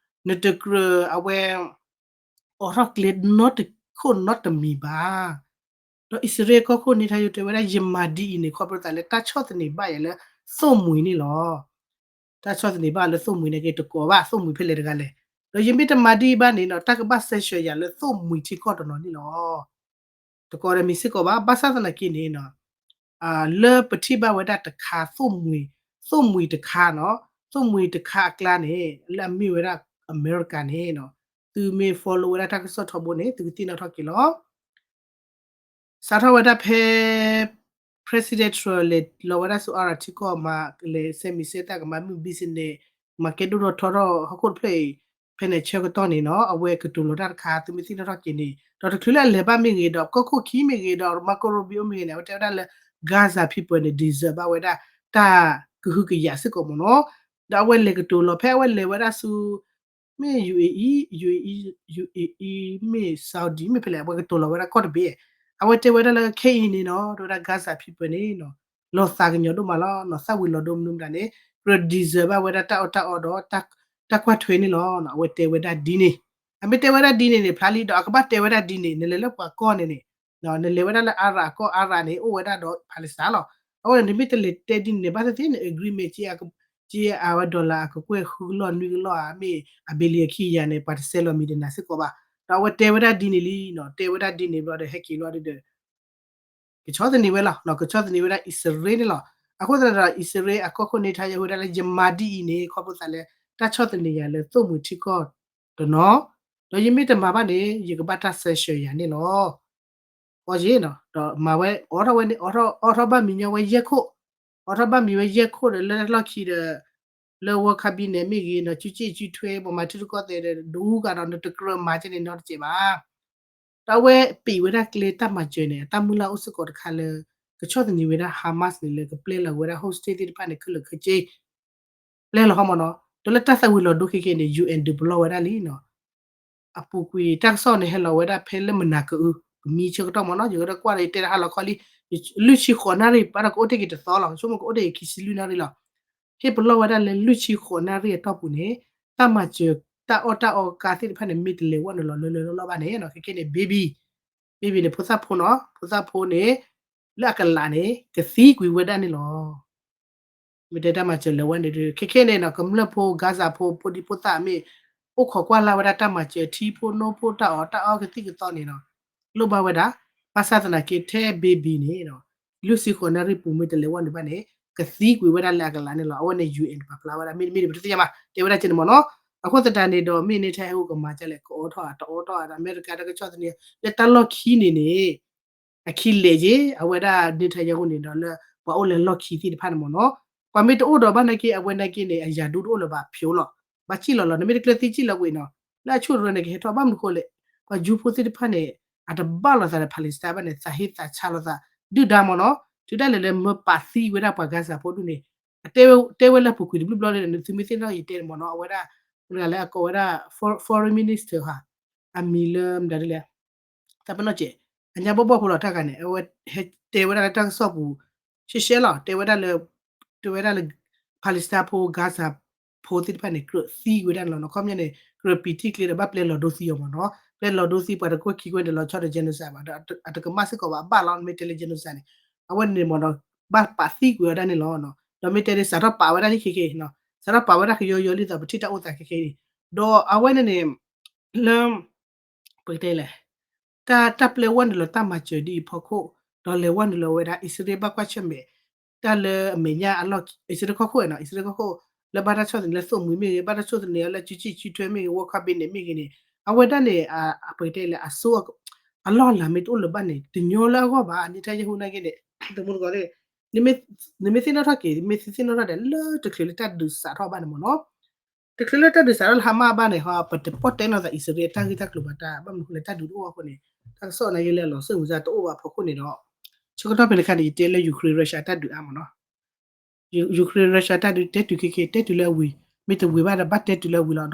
နတကြၢးအဝဲ အိးထီၣ်ကျဲနီတခိၣ်နီတမံၤဘၣ်. ဒီးအံၣ်စရ့လးကီၢ်ခိၣ်န့ၣ် ထါယိတဲဝဲဒၣ် ယမၤဒ်အံၤန့ၣ် ခီဖျိသးလၢတၢ်ဆီၣ်သနံးဘၣ်ယၤလၢသိၣ်မှံၤန့ၣ်လီၤ. တၢ်ဆီၣ်သနံးဘၣ်လၢသိၣ်မှံၤန့ၣ်က့ၤ တကိးဘၣ်သိၣ်မှံၤဖဲလဲၣ်တဂၤလဲၣ်. ဒီးယမ့ၢ်တမၤဒ်အံၤဘၣ်န့ၣ်နီၤ တၢ်ကဘၣ် sanction ယၤလၢသိၣ်မှံၤထံကီၢ်တနီၤန့ၣ်လီၤ. တကီဒီးမံၤစ့ၢ်ကီးဘၣ် ဘၣ်ဆၣ်သနာ်က့န့ၣ်နီၤ လၢပထံၣ်ဘၣ်ဝဲဒၣ်တခါ သိၣ်မှံၤ သိၣ်မှံၤတခါနီၤ သိၣ်မှံၤတခါအကျါန့ၣ် လၢအမ့ၢ်ဝဲဒၣ်အမဲရကၤန့ၣ်နီၤ သုမ့ၢ် follow ဝဲဒၣ်တၢ်ကစီၣ်ထီဘိန့ၣ် သုကသ့ၣ်နီၣ်ထီၣ်က့ၤလီၤ. စးထီၣ်ဝဲဒၣ်ဖဲ President Trump လဲၤလီၤဝဲဒၣ်ဆူ Iraq ထံကီၢ် မၤလဲၤဆဲးမံၤဆဲးတၢ် ကမၤမုၢ် business မၤကဲဒိၣ်ထီၣ်ထီထီၣ်ဟီၣ်ခိၣ်တဖျၢၣ်အံၤ ဖဲန့ၣ်ဆၢကတီၢ်န့ၣ်နီၤ အဝဲကတိၤလီၤတၢ်တခါ သုမ့ၢ်သ့ၣ်နီၣ်ထီၣ်က့ၤန့ၣ် ဒီးတချုးလၢအလဲၤဘၣ်မ့ၢ်ဂ့ၤ ဒီးကီၢ်ခိၣ်ခံမ့ၢ်ဂ့ၤ ဒီး Marco Rubio မ့ၢ်ဂ့ၤန့ၣ် အဝဲတဲဝဲဒၣ်လၢ Gaza people န့ၣ် deserve ဘၣ်ဝဲဒၣ် တၢ်ကဟုကယာ်စ့ၢ်ကီးမ့ၢ်နီၤ ဒီးအဝဲလဲၤကတိၤလီၤဖဲအဝဲလဲၤဝဲဒၣ်ဆူ မ့ၢ် UAE UAE UAE မ့ၢ် Saudi မ့ၢ်ဖဲလဲၣ် အဝဲကတိၤလီၤဝဲဒၣ်ကီၢ်တဘ့ၣ် အဝဲတဲဝဲဒၣ်လၢခဲအံၤန့ၣ်နီၤ တဲဝဲဒၣ် Gaza people န့ၣ်နီၤ လီၤသးကညီၤဒိၣ်မးလီၤ နီၤ သၣ်ဝံၤလီၤဒိမနုၤမတၤန့ၣ် ကြၢး deserve ဘၣ်ဝဲဒၣ်တၢ်အီၣ်တၢ်အီဒီး တၢ်ကွၢ်ထွဲန့ၣ်လီၤ အဝဲတဲဝဲဒၣ်ဒ်န့ၣ် အမ့ၢ်တဲဝဲဒၣ်ဒ်န့ၣ်န့ၣ် ဖျါလံ ဒီးအကဘၣ်တဲဝဲဒၣ်ဒ်န့ၣ် နလဲၤလၢပှၤကီၢ်န့ၣ်န့ၣ် နလဲၤဝဲဒၣ်လၢ Arab အကီၢ် Arab န့ၣ် အိၣ်ဝဲဒၣ်ဒီး Palestine လီၤ အဃိန့ၣ် နမ့ၢ်တလဲၤတဲဒ်န့ၣ်န့ၣ် ဘၣ်သ့ၣ်သ့ၣ်န့ၣ် agreement က့ က့အဝဲ dollar အကကွဲၢ်ဃုကလီၢ်နွံကလီၢ်ဧါ မ့ၢ်အ billion ခံကယၤန့ၣ် ပှၤတဆဲးလီၤမံၤတနၤစ့ၢ်ကီးဘၣ် ဒီးအဝဲတဲဝဲဒၣ်ဒ်န့ၣ်လံနီၤ တဲဝဲဒၣ်ဒ်န့ၣ်ဘျီဒီး ဟဲက့ၤလီၤဒီး ကဆီၣ်သနံးဝဲလီၤ ကဆီၣ်သနံးဝဲဒၣ် အံၣ်စရ့လးန့ၣ်လီၤ အဃိသတးဒီး အံၣ်စရ့လးအကီၢ်ခိၣ် Netanyahu ဝဲဒၣ်လၢ ယမၤဒ်အံၤန့ၣ် ခီဖျိသးလၢ တၢ်ဆီၣ်သနံးယၤလၢသိၣ်မှံၤထံကီၢ်တနီၤ ဒီးယမ့ၢ်တမၤဘၣ်န့ၣ် ယကဘၣ်တၢ် sanction ယၤန့ၣ်လီၤ အီယ့ၣ်နီၤ ဒီးမၤဝဲ အိးထီၣ်ဝဲန့ၣ် အိးထီၣ်ဘၣ်မံၤညီဝဲယဲၢ်ခိၣ် အိးထီၣ်ဘၣ်မံၤဝဲယဲၢ်ခိၣ်ဒီးလၢတၢ်လီၢ်ခံဒီး လၢ World Cup ဘံၣ်န့ၣ်မ့ၢ်ဂ့ၤနီၤ စုစ့ၣ်စုထွဲ ပှၤမၤထံရူၢ်ကီၢ်သဲးဒီး ဒူကၤဒီး နတကြၢးမၤကဲန့ၣ်နီတစဲးဘၣ် ဒီးအဝဲပံးဝဲဒၣ်ကျဲတၢ်မၤစၢၤန့ၣ် အတၢ်မုၢ်လၢ်အိၣ်စ့ၢ်ကီးတခါလၢ ကဆီၣ်သနံးဝဲဒၣ် Hamas န့ၣ်လၢကပျဲလီၤဝဲဒၣ် hostage သ့ၣ်တဖၣ်န့ၣ် ခဲလၢာ်ခဲဆ့ ပျဲလီၤဟီမ့ၢ်နီၤ ဒီးလၢတၢ်သၣ်ဝံၤလီၤဒိခဲကဲန့ၣ် ယူၣ်အဲၣ် ဒုးပလီၢ်ဝဲဒၣ်လံနီၤ အပူၤကွံာ်တၢ်ကစီၣ်န့ၣ် ဟဲလီၤဝဲဒၣ်ဖဲလၢမနၤကအု ကမံဆၢကတီၢ်မ့ၢ်နီၤ ယကဒီးကွၢ်ဒီးယတဲတဟါလီၤခီလံ လွံၢ်ဆံဃိးနၣ်ရံၣ် ဘၣ်ဒီးကအိၣ်တ့ၢ်က့ၤတသီလီၤ ကဆိကမိၣ်ကအိၣ်တ့ၢ်က့ၤခံဆံလွံၢ်နၣ်ရံၣ်လီၤ ဟ့ၣ်ပလီၢ်ဝဲဒၣ်လၢလွံၢ်ဆံဃိးနၣ်ရံၣ်အတီၢ်ပူၤန့ၣ် တၢ်မၤစၢၤ တၢ်အီၣ်တၢ်အီကါသ့ၣ်တဖၣ်န့ၣ် မ့ၢ်တလဲၤဝဲနုာ်လီၤလၢလၢလီၢ်လီၢ်ဘၣ်န့ၣ်နီၤ ခဲကဲန့ၣ် baby baby န့ၣ် ဖိသၣ်ဖိနီၤ ဖိသၣ်ဖိန့ၣ် လၢအကလးန့ၣ် ကသံကွံာ်ဝဲဒၣ်န့ၣ်လီၤ မ့ၢ်တဲတၢ်မၤစၢၤလၢဝဲန့ၣ် ခဲခဲန့ၣ်နီၤ ကမျၢၢ်ဖိ Gaza ဖိ ဖိဒံဖိသၣ်မ့ၢ် အိၣ်ခိးကွၢ်လၢ်ဝဲဒၣ်တၢ်မၤစၢၤ ထံဖိနိဖိတၢ်အီၣ်တၢ်အီကသံၣ်ကသီန့ၣ်နီၤ လိၣ်ဘၣ်ဝဲဒၣ် ဘၣ်ဆၣ်သနာ်က့ထဲ baby န့ၣ်နီၤ လွံၢ်ဆံဃိးနၣ်ရံၣ်ပူၤမ့ၢ်တလဲၤဝဲနုာ်ဘၣ်န့ၣ် ကသံကွံာ်ဝဲဒၣ်လၢအကလးန့ၣ်လီၤ အဝဲန့ၣ် ယူၣ်အဲၣ် ပာ်ဖျါဝဲဒၣ် မ့တမ့ၢ်န့ၣ် ပတသ့ၣ်ညါဘၣ် တဲဝဲဒၣ်ကဲန့ၣ်မ့ၢ်နီၤ အဃိသတးန့ၣ်ဒီး မ့ၢ် Netanyahu ကမၤဒ်လဲၣ် ကအိးထီၣ် တအိးထီၣ် အမဲရကၤတၢ်ကဆီၣ်သနံး လၢတၢ်လီၢ်ခံန့ၣ်န့ၣ် အခံလဲၣ်က့ အဝဲဒၣ် Netanyahu န့ၣ်ဒီးလၢ ပှၤအိၣ်လၢလီၢ်ခံသ့ၣ်တဖၣ်န့ၣ်မ့ၢ်နီၤ ပှၤမ့ၢ်တအိၣ်ဒီးဘၣ်နာ်က့ အဝဲနာ်က့န့ၣ် အရာထူးတအိၣ်လၢၤဘၣ် ဖျိလီၤ ဘၣ်စံၣ်လီၤလီၤ နမ့ၢ်တကျၢၤသံစံၣ်လီၤကွံာ်နီၤ လၢအဆိၣ်တရၢန့ၣ် ကဟဲထီၣ်ဘၣ်မနုၤဃိလဲၣ် ပှၤကၠူဖိသ့ၣ်တဖၣ်န့ၣ် အတဘၣ်လိာ်သးဒီး Palestine ဘၣ်န့ၣ် သးဟ့သးဆါလိာ်သး ဒုၣ်ဒါမ့ၢ်နီၤ တုၤဒၣ်လဲာ်လၢမၢပာ်သံဝဲဒၣ်ပှၤ Gaza ဖိဒူၣ်န့ၣ် အတဲဝဲလၢအပူၤကွံာ်တဘျုးဘျီလၢ သုမ့ၢ်သ့ၣ်နီၣ်ယတဲန့ၣ်မ့ၢ်နီၤ အဝဲဒၣ် မတၤလဲၣ်အကိးဝဲဒၣ် foreign minister ဟါ အမံၤလၢမတၤဒ်လဲၣ် တၢ်ပနီၣ်စဲး အညါဘီၣ်ဘီၣ်ဖိလီၤတၢ်ဂၤန့ၣ် အဝဲဟဲတဲဝဲဒၣ်လၢတၢ်ကစီၣ်ပူၤ ရှဲရှဲလီၤ တဲဝဲဒၣ်လၢ တဲဝဲဒၣ်လၢ Palestine ဖိ Gaza ဖိသ့ၣ်တဖၣ်န့ၣ် ကြၢးသံဝဲဒၣ်န့ၣ်လီၤနီၤ ခီပညီန့ၣ် ကြၢးပံာ်ထံၣ်ကျဲဒီးဘၣ်ပျဲလီၤဒိသံအီၤမ့ၢ်နီၤ ပျဲလီၤဒိသံပှၤတကွဲၢ်ခံကွဲၢ်န့ၣ် လီၤဆီဒီး genocide ဘၣ်ဒီး အတကမၣ်စ့ၢ်ကီးဘၣ် အဘၣ်လီၤ မ့ၢ်တဲလၢ genocide န့ၣ် အဝဲန့ၣ်မ့ၢ်နီၤ ဘၣ်ပာ်သံကွံာ်ဝဲဒၣ်န့ၣ်လီၤ ဒီးမ့ၢ်တဲဒ်စးထီၣ်ပာ်ဝဲဒၣ်လံခဲကဲနီၤ စးထီၣ်ပာ်ဝဲဒၣ်ကယီယီလံဒီး ပထံၣ်တၢ်အိၣ်သးခဲကဲန့ၣ် ဒီးအဝဲန့ၣ်န့ၣ် လၢ ပကတဲလဲၣ် တၢ် တၢ်ပျဲဝဲနုာ်လီၤတၢ်မၤစၢၤဒ်အံၤအဖီခိၣ် ဒီးလဲၤဝဲနုာ်လီၤဝဲဒၣ် အံၣ်စရ့လးဘၣ်ကွၢ်ဆၢၣ်မဲာ် တၢ်လၢအမဲာ်ညါအလီၢ် အံၣ်စရ့လးကီၢ်ခိၣ်နီၤ အံၣ်စရ့လးကီၢ်ခိၣ် လၢဘၣ်တၢ်ဆီၣ်သနံးလၢသိၣ်မှံၤမ့ၢ်ဂ့ၤ ဘၣ်တၢ်ဆီၣ်သနံးအီၤလၢစုစ့ၣ်စုထွဲမ့ၢ်ဂ့ၤ World Cup ဘံၣ်န့ၣ်မ့ၢ်ဂ့ၤန့ၣ် အဝဲဒၣ်န့ၣ် ပကတဲလဲၣ် အစိ အလီၢ်အလၤမ့ၢ်တအိၣ်လၢၤဘၣ်န့ၣ် တညီလၢအဂီၢ်ဘၣ် Netanyahu နာ်က့န့ၣ် တမူတကိးသ့ၣ် နမ့ၢ်သ့ၣ်နီၣ်ထီၣ်က့ၤ မ့ၢ်သ့ၣ်နီၣ်ထီၣ်ဒီး လၢတချုးလၢတၢ်ဒုးစးထီၣ်ဘၣ်န့ၣ်မ့ၢ်နီၤ တချုးလၢတၢ်ဒုးစးထီၣ်လၢ Hamas ဘၣ်န့ၣ်ဟီ ပတပီၣ်တဲနီၢ်သးအံၣ်စရ့လးတၢ်ဂ့ၢ်တၢ်ကျိၤဘၣ်တၢ် ဘၣ်မနုၤဃိလဲၣ် တၢ်ဒုးတအိၣ်အဃိန့ၣ် တၢ်ကစီၣ်နာ်က့လၢအလီၤစၢၣ်ဝံၤစၢ်တအိၣ်ဘၣ်အဖီခိၣ်န့ၣ်ဒီး ဆၢကတီၢ်ဖဲန့ၣ်အခါန့ၣ် ယတဲလၢ Ukraine Russia တၢ်ဒုးအါမ့ၢ်နီၤ Ukraine Russia တၢ်ဒုးတဲတုၤခဲကဲ တဲတုၤလၢအဝံၤ မ့ၢ်တဝံၤဘၣ်ဒီး ဘၣ်တဲတုၤလၢအဝံၤ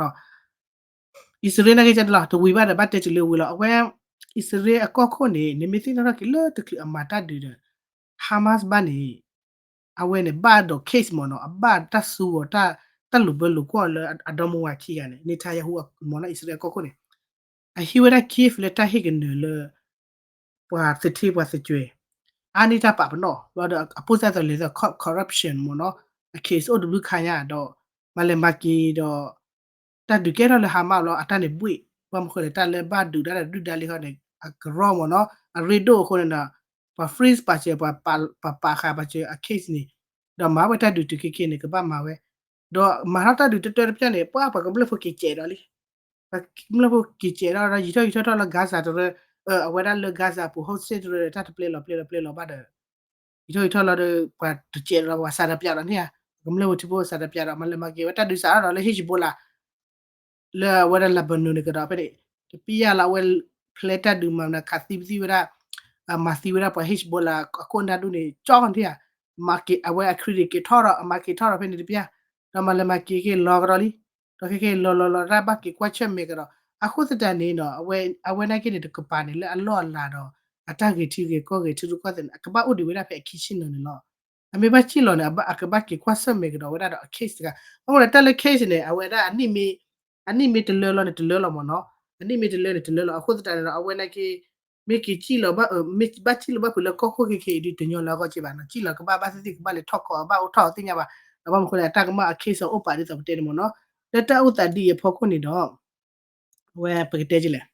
လီၤဒီး အံၣ်စရ့လးနာ်က့ဒ်လီၤ တဝံၤဘၣ်ဒီး ဘၣ်တဲတုၤလၢအဝံၤလီၤ အဝဲ အံၣ်စရ့လးအကီၢ်ခိၣ်န့ၣ် နမ့ၢ်သ့ၣ်နီၣ်ထီၣ်က့ၤလၢတချုးအမၤတၢ်ဒုးဒီး Hamas ဘၣ်န့ၣ် အဝဲန့ၣ် ဘၣ်ဒီး case မ့ၢ်နီၤ အဘၣ်တၢ်စုဂီၤ တၢ်လိာ်ဘၢလိာ်ကွီၢ်လၢအဒီမါဝၤခံဂၤန့ၣ် Netanyahu မ့ၢ်နီၤ အံၣ်စရ့လးအကီၢ်ခိၣ်န့ၣ် အဟံးဝဲဒၣ် Kyiv လၢတၢ်ဟ့ၣ်ကနၢၤလၢ ပှၤသထ့ပှၤသကွဲၤ အါန့ၢ်တၢ်ပာ်ပနီၣ် ဘျီဒီးအပိၢ်စၢ်သးလဲၤသး corruption မ့ၢ်နီၤ အ case အိၣ်တဘျုးခါညါဒီး မၤလဲၤမၤက့ၤဒီး တၢ်ဒုးကဲထီၣ်လၢ Hamas ဘျီ အတၢ်န့ၣ်ဘှ့ၣ် ဘၣ်မနုၤဃိလဲၣ် တၢ်လၢဘၣ်ဒုးတၢ်ဒီးဒုၣ်ဒါလံဃီန့ၣ် အကရီမ့ၢ်နီၤ အရ့ဒိၣ်အဃိန့ၣ်ဒီး ပှၤ freeze ပာ်စၢၤ ပှၤပာ်ဃာ်ပာ်စၢၤအ case န့ၣ် ဒီးမၤဝဲတၢ်ဒုးတုၤခဲခဲန့ၣ် ကဘၣ်မၤဝဲ ဒီးမၤထီၣ်တၢ်ဒုးတတၢတပျၢ်န့ၣ် ပှၤပှၤကမျၢၢ်ဖိက့ၤစဲးဒီးလံ ကမျၢၢ်ဖိက့ၤစဲးဒီး ယံာ်ထီၣ်ယံာ်ထီၣ်ထီၣ်လၢ Gaza တရၢ အဝဲဒၣ်လၢ Gaza ပူၤ hostage တရၢဒီး တၢ်တပျဲလီၤပျဲလီၤပျဲလီၤဘၣ်ဒီး ယံာ်ထီၣ်ယံာ်ထီၣ်လီၤဒီး ပှၤတစဲးဒီး ပှၤစးတပျးဒီးန့ၣ်ဧါ ကမျၢၢ်ဖိထံဖိစးတပျးဒီး မၤလဲၤမၤက့ၤဝဲတၢ်ဒုးစးထီၣ်ဒီးလၢ Hezbollah လၢအဝဲဒၣ် Lebanon န့ၣ်ကဒီးဖဲန့ၣ် တပျၢ်လီၤ အဝဲဖျဲတၢ်ဒုးမၤနၢၤခးသံပသံဝဲဒၣ် မၤသံဝဲဒၣ်ပှၤ Hezbollah အခိၣ်နၢ်ဒူၣ်န့ၣ် ကၠီန့ၣ်ဧါ အဝဲအ credit က့ၤထီၣ်ဒီး အမၤက့ၤထီၣ်ဒီးဖဲန့ၣ်တပျၢ် ဒီးမၤလဲၤမၤက့ၤက့ၤလီၤကဒီးလံ ဒီးခဲခဲလီၤလီၤလီၤတၢ်ဘၣ်က့ၤကွၢ်ဆၢၣ်မဲာ်ကဒီး အဃိသတးန့ၣ်ဒီး အဝဲနာ်က့န့ၣ် တကပၤန့ၣ် လၢအလီၢ်အလၤဒီး အတၢ်ဂ့ၤထံဂ့ၤကီၢ်ဂ့ၤထံရူၢ်ကီၢ်သဲးန့ၣ် အကဘၣ်အိၣ်ဒံးဝဲဒၣ်ဖဲအ kitchen န့ၣ်လီၤ အမ့ၢ်ဘၣ်စံၣ်လီၤန့ၣ် အကဘၣ်က့ၤကွၢ်ဆၢၣ်မဲာ်ကဒီးဝဲဒၣ်ဒီးအ case တဂၤ အဃိန့ၣ် တၢ်လၢ case န့ၣ် အဝဲဒၣ် အနံၣ်မ့ၢ်တလၢလီၤန့ၣ် တလၢလီၤမ့ၢ်နီၤ အနံၣ်မ့ၢ်တလၢန့ၣ် တလၢလီၤ အဃိသတးန့ၣ်ဒီး အဝဲနာ်က့ မ့ၢ်က့ၤစံၣ်လီၤဘၣ် မ့ၢ်ဘၣ်စံၣ်လီၤဘၣ်ဖုးလၢကီၢ်ခိၣ်ခဲခဲအံၤဒုး တညီလၢအဂီၢ်က့ဘၣ်နီၤ စံၣ်လီၤကဘၣ်ဘၣ်သ့ၣ်သ့ၣ် ကဘၣ်လဲၤထီၣ်ကီး ဘၣ်အိၣ်ထီၣ်သ့ၣ်ညါဘၣ် ဒီးဘၣ်မနုၤဃိလဲၣ် အတၢ်ကမၣ်အ case အိၣ်ပာ်ဒ်သိးပတဲန့ၣ်မ့ၢ်နီၤ လၢတၢ်အိၣ်သးဒ်အံၤအဖီခိၣ်န့ၣ်ဒီး အဝဲပကတဲကလဲၣ်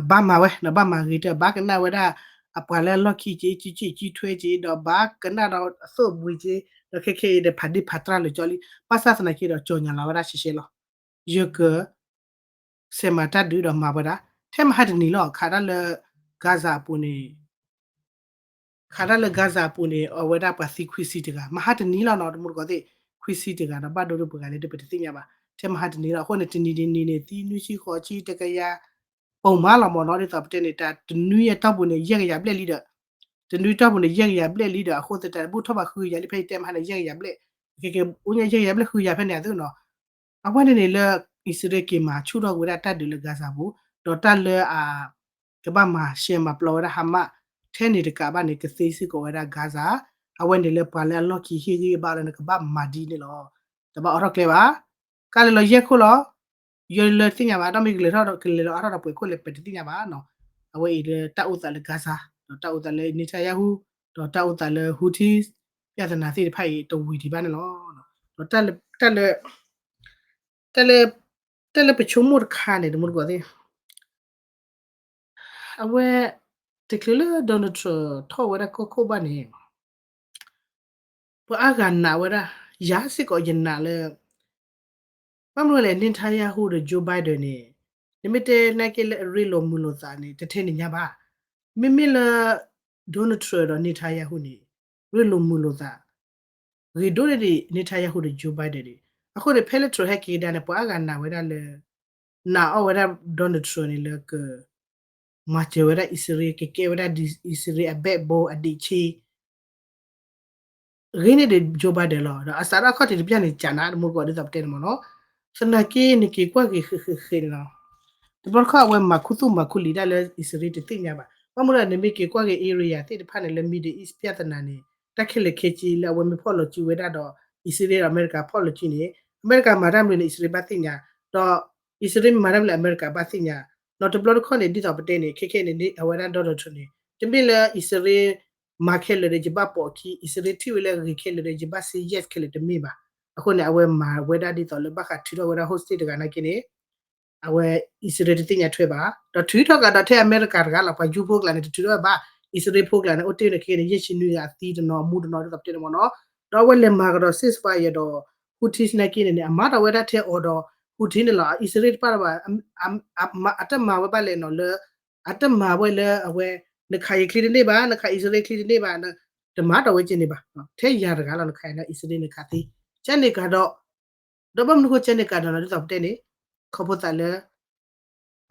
ဘၣ်မၤဝဲ ဘၣ်မၤဂ့ၤတၢၢ် ဘၣ်ကနၣ်ဝဲဒၣ် အပှၤလၢအလီၢ်ခံက့ ကံကံကံထွဲက့ ဒီးဘၣ်ကနၣ်ဒီးအသိၣ်အဘှံးက့ ဒီးခဲခဲအံၤဒီးဖးဒ့ၣ်ဖးတြၢ်လၢာ်ကၠီလံ ဘၣ်ဆၣ်သနာ်က့ဒီး ကၠီၤညါလီၤဝဲဒၣ်ရှဲရှဲလီၤ ယက ဆဲးမၤတၢ်ဒုးဒီးမၤဝဲဒၣ် ထဲမဟါတနံၤလီၤ ခးတၢ်လၢ Gaza အပူၤန့ၣ် ခးတၢ်လၢ Gaza အပူၤန့ၣ် အဝဲဒၣ်ပှၤသံခွံဆံတဂၤ မဟါတနံၤလီၤနီၤ တမူတကိးသ့ၣ် ခွံဆံတဂၤဒီး ဘၣ်ဒိဒိပှၤဂၤလၢတပတသ့ၣ်ညါဘၣ် ထဲမဟါတနံၤလီၤ အဃိန့ၣ် တနံၤတနံၤန့ၣ် သံနွံဆံဃိးဆံတကယၤ ပိာ်မးလီၤမ့ၢ်နီၤ ဒ်သိးပတဲန့ၣ် တၢ်တနွံအတီၢ်ပူၤန့ၣ် ယဲၢ်ကယၤဘျဲၣ်လံဒီး တနွံတီၢ်ပူၤန့ၣ် ယဲၢ်ကယၤဘျဲၣ်လံဒီး အဃိသတး ဘူၣ်ထီၣ်ဘၣ်ဃုကယၤလံ ဖဲယတဲမဟါန့ၣ် ယဲၢ်ကယၤဘျဲၣ် အိၣ်ညါယဲၢ်ကယၤဘျဲၣ်ဃုကယၤဖဲန့ၣ်အသိးနီၤ အဝဲန့ၣ်န့ၣ်လၢ အံၣ်စရ့လးက့ၤမၤဆူၣ်ထီၣ်က့ၤဝဲဒၣ်တၢ်ဒုးလၢ Gaza ပူၤ ဒီးတၢ်လၢအ ကဘၣ်မၤရှဲမၤပျီဝဲဒၣ် Hamas ထဲန့ၣ်တကးဘၣ်န့ၣ် ကသ့စ့ၢ်ကီးဝဲဒၣ် Gaza အဝဲန့ၣ်လၢပှၤလၢအလီၢ်ခံဟ့ၣ်ဂံၢ်ဘါလၢနကဘၣ်မၤဒ်န့ၣ်လီၤ တဘၣ်အိးထီၣ်ကျဲဘၣ် ကလဲၤလီၤယဲၢ်ခိၣ်လီၤ ယလၢတသ့ၣ်ညါဘၣ် ဒီးမ့ၢ်ကလဲၤထီၣ်ကလဲၤလီၤအါထီၣ်ဒီးပှဲၤခိၣ်လဲၣ်ပတသ့ၣ်ညါဘၣ်နီၤ အဝဲအံၤလၢတၢ်အိၣ်သးလၢ Gaza ဒီးတၢ်အိၣ်သးလၢ Netanyahu ဒီးတၢ်အိၣ်သးလၢ Houthis ပြဿနာသ့ၣ်တဖၣ်အံၤတဝံၤဒံးဘၣ်န့ၣ်လီၤ ဒီးတၢ်လၢ တၢ်လၢ တၢ်လၢပဆိကမိၣ်တခါန့ၣ် တမူတကိးသ့ၣ် အဝဲ တချုးလၢ Donald Trump ထီၣ်ဝဲဒၣ်ကီၢ်ခိၣ်ဘၣ်န့ၣ် ပှၤအါဂၤနာ်ဝဲဒၣ် ယၤစ့ၢ်ကီးယနာ်လၢ ဘၣ်မနုၤလဲၣ် Netanyahu ဒီး Joe Biden န့ၣ် နမ့ၢ်တဲနာ်က့လၢအရ့လိာ်မုာ်လိာ်သးန့ၣ် တထဲန့ၣ်ညါဘၣ်. မ့မ့ၢ်လၢ Donald Trump ဒီး Netanyahu န့ၣ် ရ့လိာ်မုာ်လိာ်သး ဂ့ၤဒိၣ်န့ၢ်ဒံး Netanyahu ဒီး Joe Biden န့ၣ်. အဃိန့ၣ် ဖဲလၢ Trump ဟဲက့ၤကဒါန့ၣ် ပှၤအါဂၤနာ်ဝဲဒၣ်လၢ နာ်အီၣ်ဝဲဒၣ် Donald Trump န့ၣ်လၢက မၤစၢၤဝဲဒၣ်အံၣ်စရ့လး ကကဲဝဲဒၣ်အံၣ်စရ့လးအ backbone အဒံးဆှံ ဂ့ၤန့ၢ်ဒံး Joe Biden လီၤ. ဒီးအစးထီၣ်အခီၣ်ထံးတပျၢ်န့ၣ် ကနး တမူတကိးဒ်သိးပတဲန့ၣ်မ့ၢ်နီၤ. သနာ်က့ နက့ၤကွၢ်က့ၤဃ့ဃ့ဃ့န့ၣ်လီၤ. တဘျီတခီၣ်အဝဲမၤခူသူၣ်မၤခူလံာ်ဒၣ်လၢအံၣ်စရ့လးတသ့ၣ်ညါဘၣ်. ဘၣ်မနုၤလဲၣ် နမ့ၢ်က့ၤကွၢ်က့ၤ area သ့ၣ်တဖၣ်န့ၣ် လၢ Middle East ပြဿနာန့ၣ် တၢ်ခဲလၢာ်ခဲဆ့လၢအဝဲမ့ၢ်ဖီၣ်လီၤစုဝဲဒၣ်ဒီး အံၣ်စရ့လးဒီးအမဲရကၤဖီၣ်လီၤစုန့ၣ် အမဲရကၤမၤတၢ်မနုၤန့ၣ် အံၣ်စရ့လးဘၣ်သ့ၣ်ညါ, ဒီးအံၣ်စရ့လးမၤတၢ်မနုၤ အမဲရကၤဘၣ်သ့ၣ်ညါ. ဒီးတဘျီတခီၣ်န့ၣ် ဒ်သိးပတဲန့ၣ် ခဲခဲန့ၣ် အဝဲဒၣ် Donald Trump န့ၣ် တမ့ၢ်လၢအံၣ်စရ့လးမၤခဲလၢာ်ဒီး ယဘၣ်ပိာ်အခံ, အံၣ်စရ့လးထံၣ်ဝဲလၢအဂ့ၤခဲလၢာ်ဒီး ယဘၣ် say yes ခဲလၢာ် တမ့ၢ်ဘၣ်. အဃိန့ၣ် အဝဲမၤဝဲဒၣ်ဒ်သိးလၢဘၣ်ဃးထုးထီၣ်ဝဲဒၣ် hostage တဂၤနာ်က့န့ၣ် အဝဲအံၣ်စရ့လးတသ့ၣ်ညါထွဲဘၣ်. ဒီးထုးထီၣ်ကဒီးထဲအမဲရကၤတဂၤလီၤ. ပှၤယူဖိကျါန့ၣ် တထုးထီၣ်ဘၣ်. အံၣ်စရ့လးဖိကျါန့ၣ် အိၣ်တ့ၢ်န့ၣ်ခဲန့ၣ် ယဲၢ်ဆံနွံဂၤအသံတနီၤ အမူတနီၤ ဒ်သိးပတဲန့ၣ်မ့ၢ်နီၤ. ဒီးအဝဲလဲၤမၤကဒီး ceasefire ဒီး Houthi နာ်က့န့ၣ်န့ၣ် အမၤထီၣ်ဝဲဒၣ်ထဲအီၤဒီး Houthi န့ၣ်လီၤ. အံၣ်စရ့လးတပၣ်တဘၣ် အတမၤဝဲဘၣ်လဲၣ်နီၤလၢ အတမၤဝဲလၢအဝဲ နခးယချံတန့ၢ်ဘၣ်, နခးအံၣ်စရ့လးချံတန့ၢ်ဘၣ်, တမၤထီၣ်ဝဲကဲန့ၣ်ဘၣ်. ထဲယၤတဂၤလီၤ နခးအံၣ်စရ့လးနခးသံ ကဲန့ၣ်ကဒီး ဒီးဘၣ်မနုၤဃိကဲန့ၣ်ကဒီးနီၤ ဒ်သိးပတဲန့ၣ် ခီဖျိသးလၢ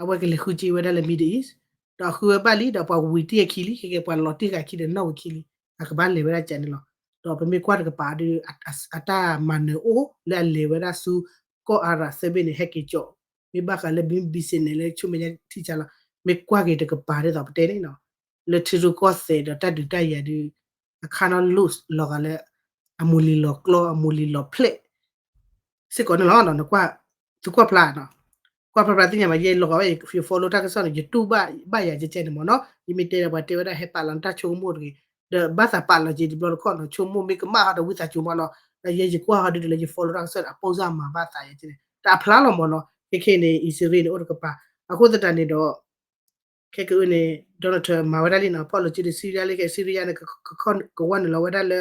အဝဲကလဲၤဃုစ့ဝဲဒၣ်လၢ Middle East ဒီးအဃုဝဲဘၣ်လံ ဒီးပှၤဝံၤတံၢ်အခံလံ ခဲကဲပှၤလီၤတံၢ်ဂၤခံဒီးနီၣ်ဝဲခံလံ အကဘၣ်လဲၤဝဲဒၣ်ကဲန့ၣ်လီၤ. ဒီးပမ့ၢ်ကွၢ်တကပၤဒီး အတၢ်မၤနၢၤအိၣ်လၢအလဲၤဝဲဒၣ်ဆူ ကီၢ်အၤရးသၢဘ့ၣ်န့ၣ် ဟဲက့ၤကၠီ မ့ၢ်ဘၣ်ဃးလၢ business န့ၣ် လၢဆူမဲာ်ညါထံၣ်ကလီၤ. မ့ၢ်ကွၢ်က့ၤတကပၤဒ်သိးပတဲန့ၣ်နီၤ လၢထံရူၢ်ကီၢ်သဲးဒီးတၢ်ဒုးတၢ်ယၤဒုး အခါနီၤ loose လီၤဂာ်လၢ အမိၢ်လံၤလီၤကျီ အမိၢ်လံၤလီၤဖျဲး စ့ၢ်ကီးန့ၣ်လီၤ. နကွၢ် သုကွၢ်ဖျါနီၤ ကွၢ်ဖျါဖျါသ့ၣ်ညါဘၣ် ယဲလီၤဂာ်ဝဲ ယ follow တၢ်ကစီၣ်န့ၣ် ယတူၢ်ဘၣ်ယၤကဲကဲန့ၣ်မ့ၢ်နီၤ. ယမ့ၢ်တဲဒီးပှၤတဲဝဲဒၣ်ဟဲပာ်လီၤနတၢ်ဆိကမိၣ်တဂ့ၤ ဒီးဘၣ်သးပာ်လီၤက့ၤတဘျီတခီၣ်နီၤ ဆိကမိၣ်မ့ၢ်ကမၣ်ဟီဒီးဝံသးစူၤမးနီၤ. ဒီးယဲယကွၢ်ဟီဒုးဒီးလၢယ follow တၢ်ကစီၣ်န့ၣ် အပိၢ်စၢ်မၤဘၣ်သးယဲကဲန့ၣ် တၢ်အဖျါလီၤမ့ၢ်နီၤ. ခဲခဲန့ၣ် အံၣ်စရ့လးန့ၣ်အိၣ်တကပၤ အဃိသတးန့ၣ်ဒီး ခဲကအုန့ၣ် Donald Trump မၤဝဲဒၣ်လံနီၤ ဖီၣ်လိာ်က့ဒီး Syria လံ ခဲ Syria န့ၣ် ကဝဲနုာ်လီၤဝဲဒၣ်လၢ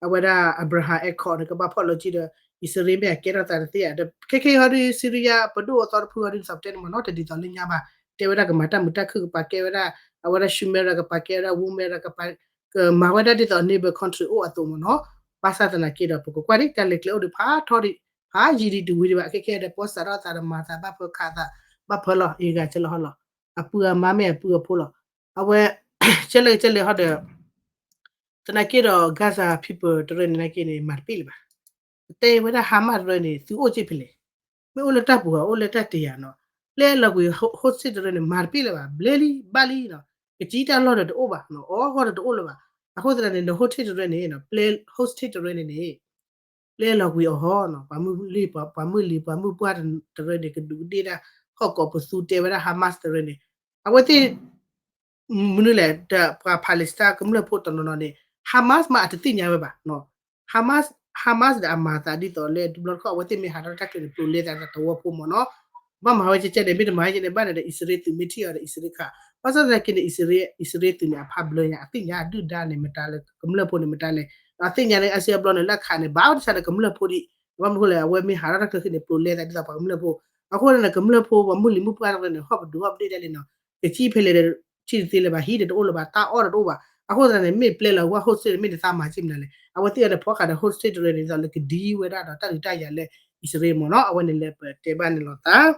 အဝဲဒၣ် Abraham Accord န့ၣ် ကဘၣ်ဖီၣ်လိာ်က့ဒီး အံၣ်စရ့လးမ့ၢ်အကဲထီၣ်သးတသ့ဧါ ဒီးခဲခဲအံၤဟီဒီး Syria ပဒိၣ်အသီတဖုဟီဒီး ဒ်သိးပတဲန့ၣ်မ့ၢ်နီၤ တဒ်သိးလၢညါဘၣ် တဲဝဲဒၣ်ကမၤတၢ်မုာ်တၢ်ခုၣ် ကပာ်ကဲဝဲဒၣ် အဝဲဒၣ် Shumeira ကပာ်ကဲဝဲဒၣ် Woomera ကပာ် ကမၤဝဲဒၣ်ဒ်သိး neighbor country အိၣ်အသိးမ့ၢ်နီၤ ဘၣ်ဆၣ်သနာ်က့ဒီး ပကကွၢ်ဒံး တၢ်လဲၤကျဲအိၣ်ဒံးဖးထီဒံး ဖးယံၤဒံးတဝံၤဒံးဘၣ် ခဲခဲဒီး ပီၣ်စးထီၣ်သးဒီးမၤသးဘၣ်ဖၢခးသး ဘၣ်ဖၢလီၤ အ့ဂၤကလီၤဟီလီၤ အပုၢ်အမါမ့ၢ်အပုၢ်အဖိလီၤ အဝဲ ကဲလဲၣ်ကဲလဲၣ်ဟီဒီး သနာ်က့ဒီး Gaza people တရၢန့ၣ်နာ်က့န့ၣ် မၤတပ့ၢ်လၢၤဘၣ် တဲဝဲဒၣ် Hamas တရၢန့ၣ် သုအိၣ်က့ဖဲလဲၣ် မ့ၢ်အိၣ်လၢတၢ်ပူၤဧါ အိၣ်လၢတၢ်တ့ၢ်ဧါနီၤ ပျဲလီၤကွံာ် hostage တရၢန့ၣ် မၤတပ့ၢ်လၢၤဘၣ် ဘျဲလံ ဘၣ်လံနီၤ ကကံတၢ်လီၢ်ဒီးတအိၣ်ဘၣ်နီၤ အီၣ်ဂီၢ်ဒီးတအိၣ်လၢၤဘၣ် အဃိသတးန့ၣ် န hostage တရၢန့ၣ်နီၤ ပျဲ hostage တရၢန့ၣ်န့ၣ် ပျဲလီၤကွံာ်အီၤဟီနီၤ ပှၤမုၢ်လံ ပှၤမုၢ်လံ ပှၤမုၢ်ပှၢ်တရၢန့ၣ် ကဒူးကဒ့ၣ်တၢ် ဟီၣ်ကိးပသူတဲဝဲဒၣ် Hamas တရၢန့ၣ် အဝဲသ့ၣ် မနုၤလဲၣ် ဒီးပှၤ Palestine ကမျၢၢ်ဖိတနီၤနီၤန့ၣ် Hamas မးအတသ့ၣ်ညါဝဲဘၣ်နီၤ Hamas Hamas ဒီးအမၤသးဒ်သိးလၢတဘျီတခီၣ် အဝဲသ့ၣ်မ့ၢ်ဟးထီၣ်တၢ်ချၢန့ၣ် ပျိးလဲသးသဝီဖိမ့ၢ်နီၤ ဘၣ်မၤဝဲကဲကဲန့ၣ် မ့ၢ်တမၤဝဲကဲန့ၣ် ဘၣ်န့ၣ်ဒီး အံၣ်စရ့လးသုးမ့ၢ်ထံၣ်အီၤဒီး အံၣ်စရ့လးခး ဘၣ်ဆၣ်သနာ်က့န့ၣ် အံၣ်စရ့လး အံၣ်စရ့လးသုးန့ၣ် အဖးဘျၢညါ အသ့ၣ်ညါအဒုၣ်ဒါန့ၣ် မတၤလဲၣ် ကမျၢၢ်ဖိန့ၣ်မတၤလဲၣ် အသ့ၣ်ညါန့ၣ် အါစုအါဘျီန့ၣ် လၢအခးန့ၣ် ဘၣ်ဝဲတဆါဒီးကမျၢၢ်ဖိဒံး ဘၣ်မနုၤဃိလဲၣ် အဝဲမ့ၢ်ဟးထီၣ်တၢ်ချၢခံန့ၣ် ပျိးလဲသးဒ်သိးပှၤကမျၢၢ်ဖိ အဃိန့ၣ် ကမျၢၢ်ဖိ ပှၤမုၢ်လံၤမုၢ်ပှၢ်တရၢန့ၣ် ဟီၣ်ပဒုးဟီၣ်ပဒ့ၣ်ဒဲးလံနီၤ ကကံဖဲလဲၣ်ဒီး ထံၣ်တသ့လၢၤဘၣ် ဟံၣ်ဒီးတအိၣ်လၢၤဘၣ် တၢ်အီၣ်ဒီးတအိၣ်ဘၣ် အဃိသတးန့ၣ် မ့ၢ်ပျဲလီၤဝဲ hostage န့ၣ် မ့ၢ်နသးမၤက့မနုၤလဲၣ် အဝဲသ့ၣ်အီၤန့ၣ် ဖီၣ်ဃာ်ဒီး hostage တရၢန့ၣ် ဒ်သိးလၢကဒံဝဲဒၣ်ဒီးတၢ်ဒုးတၢ်ယၤလၢ အံၣ်စရ့လးမ့ၢ်နီၤ အဝဲန့ၣ်လၢပတဲဘၣ်န့ၣ်လီၤသး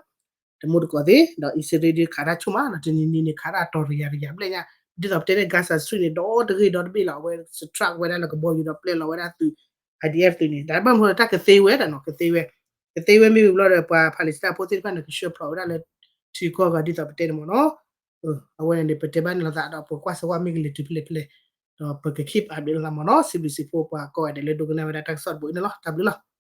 တမူတကိးသ့ၣ် ဒီးအံၣ်စရ့လးဒုးခးတၢ်ဆိၣ်မးနီၤ တနံၤနံၤန့ၣ် ခးတၢ်တီၤတယၤတယၤဘျဲၣ်ညါ ဒ်သိးပတဲန့ၣ် Gaza Strip န့ၣ် ဒီတဂ့ၢ်ဒီတဘ့ၣ်လီၤ အဝဲ strike ဝဲဒၣ်လၢကဘီယူၤဒီးပျဲလီၤဝဲဒၣ်သုး IDF သုးန့ၣ် တၢ်ဘၣ်မနုၤတၢ်ကသ့ဝဲဒၣ်နီၤ ကသ့ဝဲ ကသ့ဝဲမ့ၢ်ဝံၤဘျီဒီး ပှၤ Palestine ဖိသ့ၣ်တဖၣ်န့ၣ် ကဆှၢဖျိးဝဲဒၣ်လၢ ထံကီၢ်ဂၤဒ်သိးပတဲန့ၣ်မ့ၢ်နီၤ အဝဲန့ၣ်န့ၣ် ပတဲဘၣ်န့ၣ်လီၤသးဒီး ပကွၢ်စၢၤဝဲမ့ၢ်ကလဲၤတုၤဖဲလဲၣ်ဖဲလဲၣ် ဒီးပက keep update လီၤသးမ့ၢ်နီၤ စံးဘျုးစံးဖှိၣ်ပှၤကိးဂၤဒဲးလၢဒိကနၣ်ဝဲဒၣ်တၢ်ကစီၣ်တဘိအံၤန့ၣ်လီၤ တၢ်ဘျုးလီၤ.